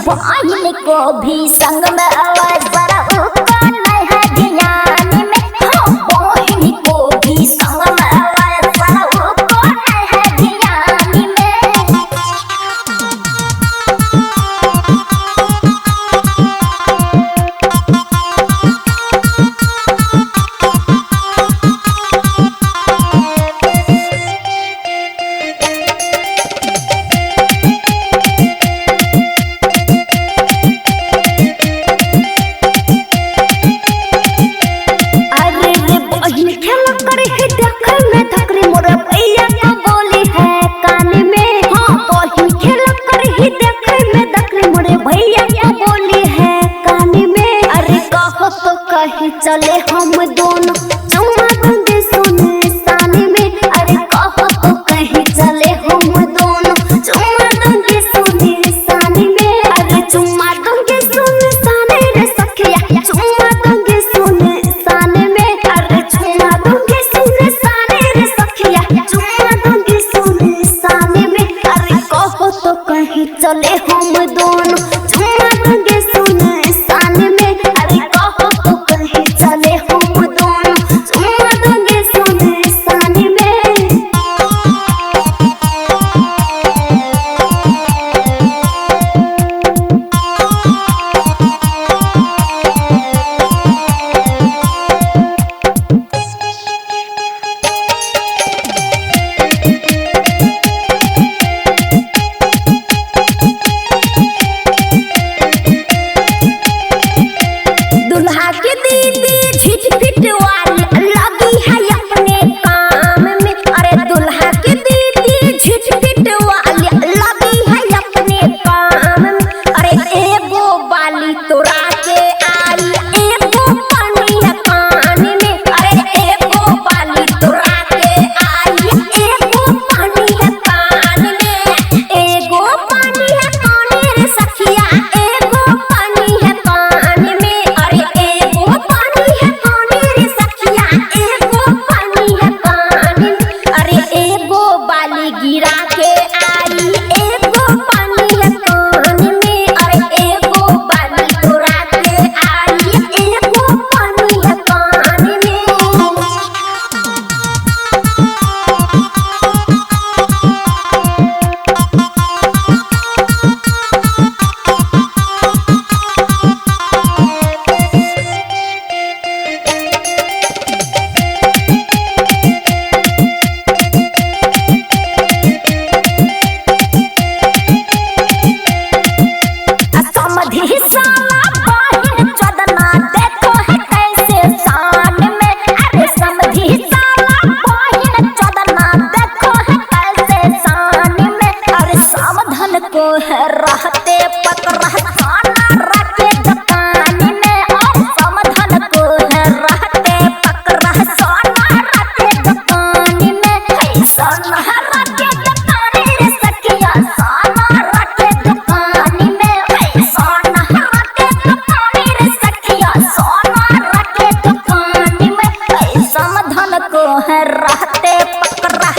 बहन को भी संग में आवाज बड़ा उका नहीं है ध्यान में। हाँ बहन को भी संग में आवाज बड़ा उका नहीं है ध्यान में। अरे रे बहन खेल करे है देखे में धकरे मोर भैया को बोली है कान में। हाँ बहन खेल करे है देखे में धकरे मोर भैया को बोली है कान में। अरे कहो तो कहीं चले हम दोनों चुमा दूंगे सोने साने में। अरे कहो तो कहीं चले हम दोनों चुमा दूंगे सोने साने में। अरे चुमा दूंगे सोने साने रे सखिया चुमा दूंगे सोने साने में। अरे चुमा दूंगे सोने साने रे सखिया चुमा दूंगे सोने साने में। अरे कहो तो कहीं चले हम दोनों चुमा दूंगे सोने साने में। अरे कहो तो कहीं चले हम दोनों चुमा दूंगे सोने साने में। दुल्हा के दीदी झिटपिट वाली लगी है अपने काम में। अरे दुल्हा के दीदी झिटपिट वाली लगी है अपने काम में। अरे एगो बाली तोरा के आई एगो पानी है कान में। अरे एगो बाली तोरा के आई एगो पानी है कान में। एगो पानी है कान रे सखिया एगो पानी है कान में। अरे एगो पानी है कान रे सखिया एगो पानी है कान में। अरे एगो बाली गिरा के आई एगो पानी है कान में। अरे एगो बाली तोरा के आई एगो पानी है कान में। समधि साला बहिन चदना देखो है कैसे शान में। अरे समधि साला बहिन चदना देखो है कैसे शान में। अरे सावधान को है रहते पकड़ा सोना रखे दुकान में। और सावधान को है रहते पकड़ा सोना रखे दुकान में। है सोना रखे दुकान रे सखिया सोना रखे दुकान में। है सोना रखे दुकान रे सखिया सोना रखे दुकान में। है सावधान को है रहते पकड़ा